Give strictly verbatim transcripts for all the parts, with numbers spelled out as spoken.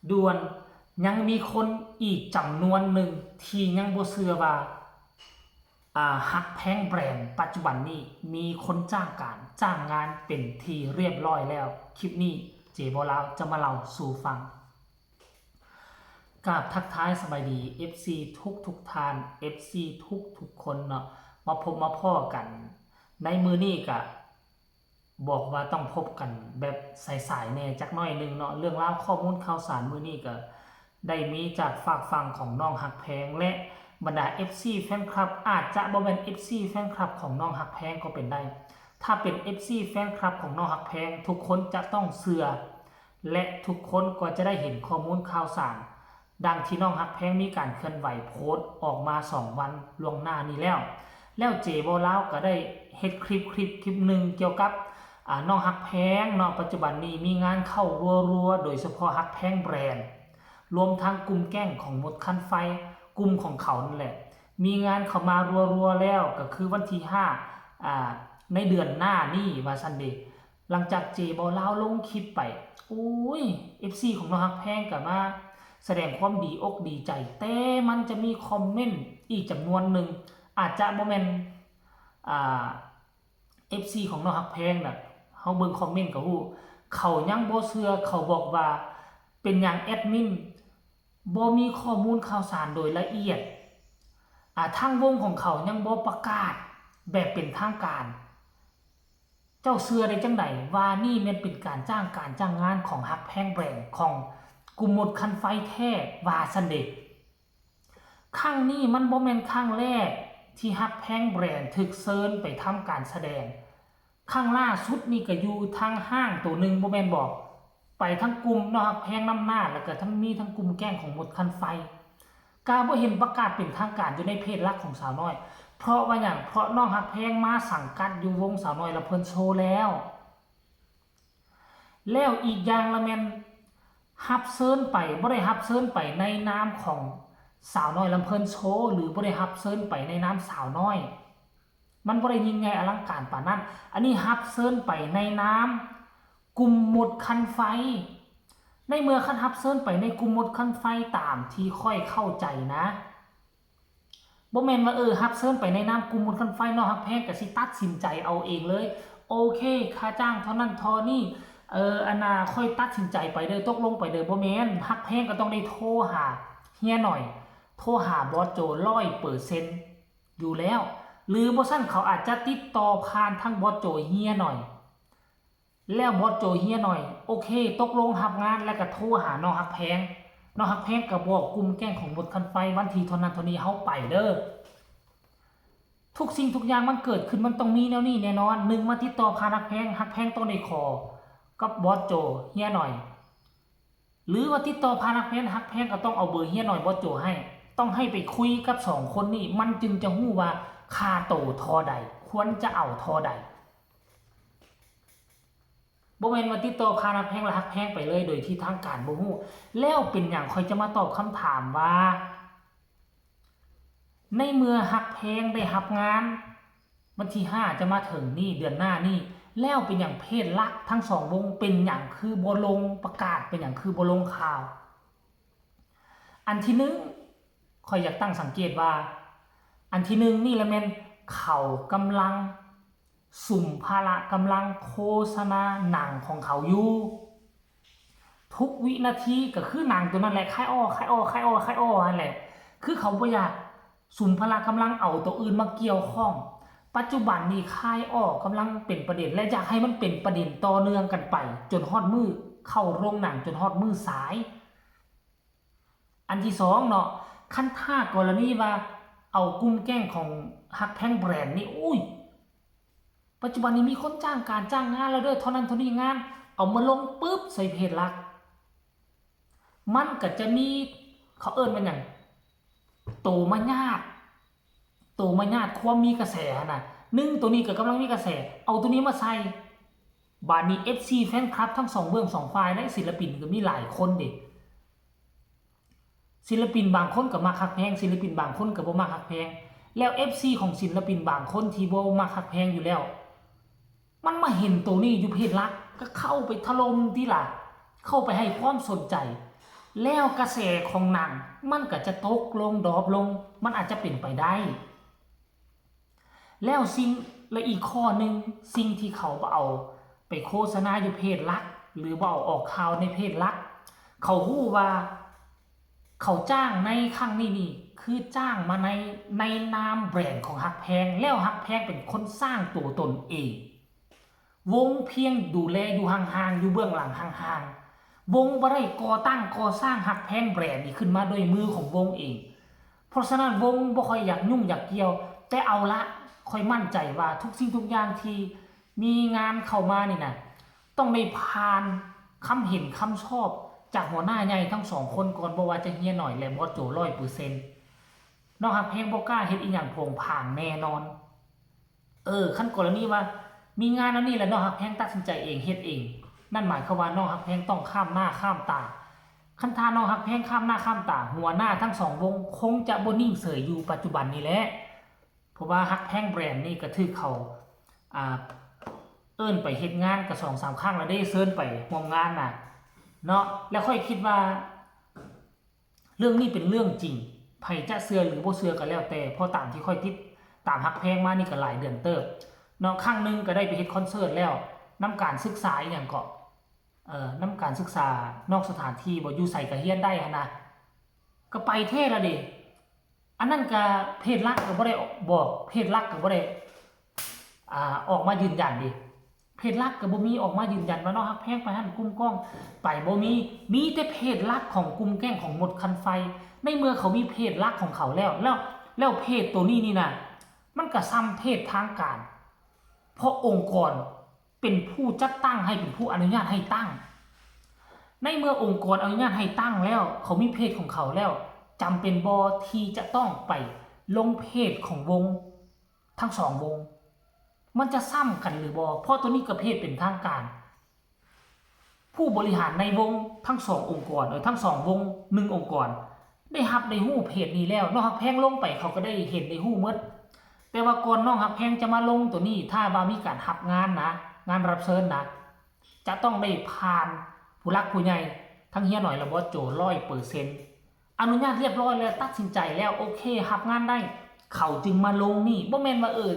ด่วน ยังมีคนอีกจำนวนหนึ่งที่ยังบ่เชื่อว่า อ่า ฮักแพงแบรนด์ปัจจุบันนี้มีคนจ้างการจ้างงานเป็นที่เรียบร้อยแล้ว คลิปนี้เจบ่าวลาวจะมาเล่าสู่ฟัง กราบทักทายสบายดี เอฟซี ทุกทุกท่าน เอฟซี ทุกทุกคนเนาะ มาพบมาพ้อกัน ในมื้อนี้กะ บอกว่าต้องพบกันแบบสายๆแหน่จักหน่อยหนึ่งเนาะ เรื่องราวข้อมูลข่าวสารมื้อนี้กะ ได้มีจากฝากฝั่งของน้องฮักแพง และบรรดา เอฟซี แฟนคลับ อาจจะบ่แม่น เอฟซี แฟนคลับของน้องฮักแพงก็เป็นได้ ถ้าเป็น เอฟซี แฟนคลับของน้องฮักแพง ทุกคนจะต้องเชื่อ และทุกคนก็จะได้เห็นข้อมูลข่าวสาร ดังที่น้องฮักแพงมีการเคลื่อนไหวโพสต์ออกมาสองวันล่วงหน้านี้แล้ว แล้วเจบ่าวลาวก็ได้เฮ็ดคลิปคลิปคลิปหนึ่งเกี่ยวกับ อ่า น้องฮักแพงเนาะ ปัจจุบันนี้มีงานเข้ารัวๆ โดยเฉพาะฮักแพงแบรนด์ รวมทั้งกลุ่มแก๊งของมดคันไฟ กลุ่มของเขานั่นแหละ มีงานเข้ามารัวๆแล้ว ก็คือวันที่ห้า อ่า ในเดือนหน้านี้ว่าซั่นเด้ หลังจากเจบ่าวลาวลงคลิปไป โอ้ย เอฟซี ของน้องฮักแพงก็มาแสดงความดีอกดีใจ แต่มันจะมีคอมเมนต์อีกจำนวนหนึ่ง อาจจะบ่แม่น อ่า เอฟซี ของน้องฮักแพงน่ะ เฮาเบิ่งคอมเมนต์ก็ฮู้ เขายังบ่เชื่อ เขาบอกว่า เป็นหยังแอดมินบ่มีข้อมูลข่าวสารโดยละเอียด อ่า ทางวงของเขายังบ่ประกาศแบบเป็นทางการ เจ้าเชื่อได้จั่งใดว่านี่แม่นเป็นการจ้างการจ้างงานของฮักแพงแบรนด์ ของกลุ่มมดคันไฟแท้ ว่าซั่นเด้ ครั้งนี้มันบ่แม่นครั้งแรกที่ฮักแพงแบรนด์ถูกเชิญไปทำการแสดง ครั้งล่าสุดนี่ก็อยู่ทางห้างตัวหนึ่งบ่แม่นบ่ ไปทั้งกลุ่มเนาะ ฮักแพงนำหน้า แล้วก็ทั้งมีทั้งกลุ่มแก๊งของมดคันไฟ กาบ่เห็นประกาศเป็นทางการอยู่ในเพจหลักของสาวน้อย เพราะว่าหยัง เพราะน้องฮักแพงมาสังกัดอยู่วงสาวน้อยลำเพลินโชว์แล้ว แล้วอีกอย่างละแม่น ฮับเชิญไป บ่ได้ฮับเชิญไปในนามของสาวน้อยลำเพลินโชว์ หรือบ่ได้ฮับเชิญไปในนามสาวน้อย มันบ่ได้ยิ่งใหญ่อลังการปานนั้น อันนี้ฮับเชิญไปในนามกลุ่มมดคันไฟ ในเมื่อคันฮับเชิญไปในกลุ่มมดคันไฟตามที่ข้อยเข้าใจนะ บ่แม่นว่า เออ ฮับเชิญไปในนามกลุ่มมดคันไฟ น้องฮักแพงก็สิตัดสินใจเอาเองเลย โอเค ค่าจ้างเท่านั้นเท่านี้ เออ อันน่ะ ค่อยตัดสินใจไปเด้อ ตกลงไปเด้อ บ่แม่น ฮักแพงก็ต้องได้โทรหาเฮียหน่อย โทรหาบอสโจร้อยเปอร์เซ็นต์อยู่แล้ว หรือบ่ซั้นเขาอาจจะติดต่อผ่านทางบอสโจเฮียหน่อย แล้วบอสโจเฮียหน่อย โอเค ตกลงรับงาน แล้วก็โทรหาน้องฮักแพง น้องฮักแพงก็บอกกลุ่มแก๊งของมดคันไฟ วันที่เท่านั้นเท่านี้เฮาไปเด้อ ทุกสิ่งทุกอย่างมันเกิดขึ้น มันต้องมีแนวนี้แน่นอน หนึ่ง มาติดต่อผ่านฮักแพง ฮักแพงต้องได้ขอกับบอสโจเฮียหน่อย หรือว่าติดต่อผ่านฮักแพง ฮักแพงก็ต้องเอาเบอร์เฮียหน่อยบอสโจให้ ต้องให้ไปคุยกับสองคนนี้ มันจึงจะฮู้ว่าค่าโตเท่าใด ควรจะเอาเท่าใด บ่แม่นว่าติดต่อผ่านฮักแพงแล้วฮักแพงไปเลย โดยที่ทางการบ่ฮู้ แล้วเป็นหยังข้อยจะมาตอบคำถามว่า ในเมื่อฮักแพงได้รับงาน วันที่ห้าจะมาถึงนี่ เดือนหน้านี่ แล้วเป็นหยังเพจหลักทั้งสองวง เป็นหยังคือบ่ลงประกาศ เป็นหยังคือบ่ลงข่าว อันที่หนึ่ง ข้อยอยากตั้งสังเกตว่า อันที่หนึ่งนี่ละแม่นเขากำลังสุมพละกำลังโฆษณาหนังของเขาอยู่ ทุกวินาทีก็คือหนังตัวนั้นแหละ ขายออก ขายออก ขายออก ขายออกนั่นแหละ คือเขาบ่อยากสุมพละกำลังเอาตัวอื่นมาเกี่ยวข้อง ปัจจุบันนี้ขายออกกำลังเป็นประเด็น และอยากให้มันเป็นประเด็นต่อเนื่องกันไป จนฮอดมื้อเข้าโรงหนัง จนฮอดมื้อสาย อันที่สองเนาะ คันถ้ากรณีว่าเอากลุ่มแก๊งของฮักแพงแบรนด์นี่ อุ้ย ปัจจุบันนี้มีคนจ้างการจ้างงานแล้วเด้อ เท่านั้นเท่านี้งาน เอามาลงปึ๊บใส่เพจหลัก มันก็จะมี เขาเอิ้นมันหยัง โตมายาด โตมายาดความมีกระแสหั่นน่ะ หนึ่ง ตัวนี้ก็กำลังมีกระแส เอาตัวนี้มาใส่ บาดนี้ เอฟซี แฟนคลับทั้งสองเบื้องสองฝ่าย และศิลปินก็มีหลายคนเด้ ศิลปินบางคนก็มักฮักแพง ศิลปินบางคนก็บ่มักฮักแพง แล้ว เอฟซี ของศิลปินบางคนที่บ่มักฮักแพงอยู่แล้ว มันมาเห็นตัวนี้อยู่เพจหลัก ก็เข้าไปถล่มติล่ะ เข้าไปให้ความสนใจ แล้วกระแสของหนังมันก็จะตกลงดรอปลง มันอาจจะเป็นไปได้ แล้วสิ่ง และอีกข้อหนึ่ง สิ่งที่เขาบ่เอาไปโฆษณาอยู่เพจหลัก หรือบ่เอาออกข่าวในเพจหลัก เขาฮู้ว่าเขาจ้างในครั้งนี้นี่คือจ้างมาใน ในนามแบรนด์ของฮักแพง แล้วฮักแพงเป็นคนสร้างตัวตนเอง วงเพียงดูแลอยู่ห่างๆ อยู่เบื้องหลังห่างๆ วงบ่ได้ก่อตั้งก่อสร้างฮักแพงแบรนด์นี้ขึ้นมาด้วยมือของวงเอง เพราะฉะนั้นวงบ่ค่อยอยากยุ่งอยากเกี่ยว แต่เอาละ ข้อยมั่นใจว่าทุกสิ่งทุกอย่างที่มีงานเข้ามานี่นะ ต้องได้ผ่านคำเห็นคำชอบจากหัวหน้าใหญ่ทั้งสองคนก่อน บ่ว่าจะเฮียหน่อยและบอสโจร้อยเปอร์เซ็นต์ น้องฮักแพงบ่กล้าเฮ็ดอีหยังโผงผางแน่นอน เออ คันกรณีว่ามีงานอันนี้แล้วน้องฮักแพงตัดสินใจเองเฮ็ดเอง นั่นหมายความว่าน้องฮักแพงต้องข้ามหน้าข้ามตา คันถ้าน้องฮักแพงข้ามหน้าข้ามตา หัวหน้าทั้งสองวงคงจะบ่นิ่งเฉยอยู่ปัจจุบันนี้แหละ เพราะว่าฮักแพงแบรนด์นี่ก็ถือเขา อ่า เอิ้นไปเฮ็ดงานก็สองสามครั้งแล้วเด้ เชิญไปร่วมงานน่ะ เนาะ แล้วข้อยคิดว่า เรื่องนี้เป็นเรื่องจริง ไผจะเชื่อหรือบ่เชื่อก็แล้วแต่ เพราะตามที่ข้อยติดตามฮักแพงมานี่ก็หลายเดือนเติบ เนาะ ครั้งหนึ่งก็ได้ไปเฮ็ดคอนเสิร์ตแล้ว นำการศึกษาอีหยังเกาะ เอ่อ นำการศึกษานอกสถานที่บ่ อยู่ไสก็เฮียนได้หั้นนะ ก็ไปแท้ละเด้ อันนั้นก็เพจหลักก็บ่ได้บอก เพจหลักก็บ่ได้ อ่า ออกมายืนยันเด้ เพจหลักก็บ่มีออกมายืนยันว่าน้องฮักแพงไปหั้นกลุ่มก้อง ไปบ่มี มีแต่เพจหลักของกลุ่มแก๊งของมดคันไฟ ในเมื่อเขามีเพจหลักของเขาแล้ว แล้ว แล้วเพจตัวนี้นี่นะ มันก็ซ่ำเพจทางการ เพราะองค์กรเป็นผู้จัดตั้งให้ เป็นผู้อนุญาตให้ตั้ง ในเมื่อองค์กรอนุญาตให้ตั้งแล้ว เขามีเพจของเขาแล้ว จำเป็นบ่ที่จะต้องไปลงเพจของวง ทั้งสองวง มันจะซ่ำกันหรือบ่ เพราะตัวนี้ก็เพจเป็นทางการ ผู้บริหารในวงทั้งสององค์กร เออ ทั้งสองวงหนึ่งองค์กร ได้รับได้ฮู้เพจนี้แล้ว น้องฮักแพงลงไปเขาก็ได้เห็นได้ฮู้หมด แต่ว่าก่อนน้องฮักแพงจะมาลงตัวนี้ ถ้าว่ามีการรับงานนะ งานรับเชิญนะ จะต้องได้ผ่านผู้หลักผู้ใหญ่ ทั้งเฮียหน่อยและบอสโจร้อยเปอร์เซ็นต์ อนุญาตเรียบร้อยแล้ว ตัดสินใจแล้ว โอเค รับงานได้ เขาจึงมาลงนี่ บ่แม่นว่า เออ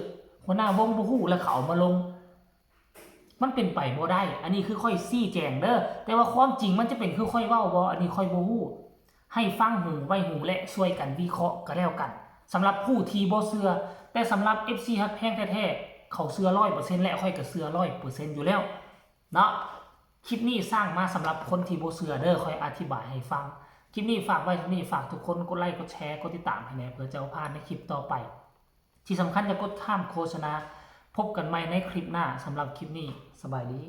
หัวหน้าวงบ่ฮู้แล้วเขาเอามาลง มันเป็นไปบ่ได้ อันนี้คือข้อยชี้แจงเด้อ แต่ว่าความจริงมันจะเป็นคือข้อยเว้าบ่ อันนี้ข้อยบ่ฮู้ ให้ฟังหูไว้หูและช่วยกันวิเคราะห์ก็แล้วกัน สำหรับผู้ที่บ่เชื่อ แต่สำหรับ เอฟซี ฮักแพงแท้ๆ เขาเชื่อร้อยเปอร์เซ็นต์ และข้อยก็เชื่อร้อยเปอร์เซ็นต์ อยู่แล้ว เนาะ คลิปนี้สร้างมาสำหรับคนที่บ่เชื่อเด้อ ข้อยอธิบายให้ฟัง คลิปนี้ฝากไว้เท่านี้ ฝากทุกคนกดไลค์ กดแชร์ กดติดตามให้แหน่ เพื่อจะบ่พลาดในคลิปต่อไป ที่สำคัญอย่ากดข้ามโฆษณา พบกันใหม่ในคลิปหน้า สำหรับคลิปนี้ สบายดี